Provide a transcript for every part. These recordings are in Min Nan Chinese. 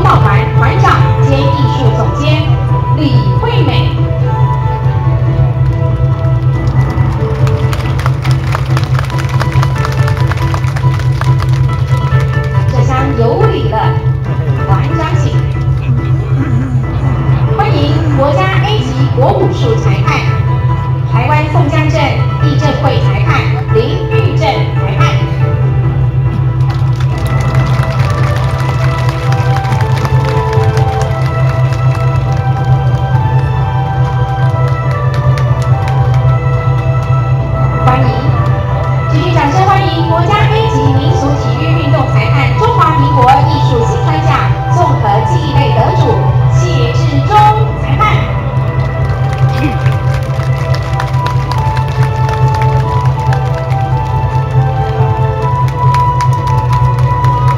蹈團團長兼藝術總監李惠美。這廂有禮了，團長請。歡迎國家 A 級國武術裁判，台灣宋江鎮地政會裁判林玉正裁判。歡迎，繼續掌聲歡迎國家 A 級民俗體育運動裁判、中華民國藝術薪傳獎綜合技藝類得主謝志忠裁判。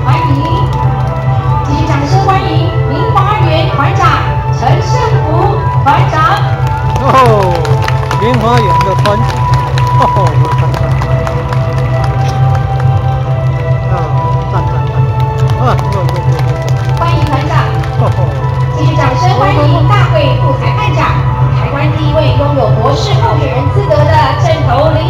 歡迎，繼續掌聲歡迎明華園團長陳勝福團長。哦，明華園的團長，哦，我看看，啊，讚讚讚，啊，go go go go。歡迎團長。哦。繼續掌聲歡迎大會副裁判長，台灣第一位擁有博士候選人資格的陣頭林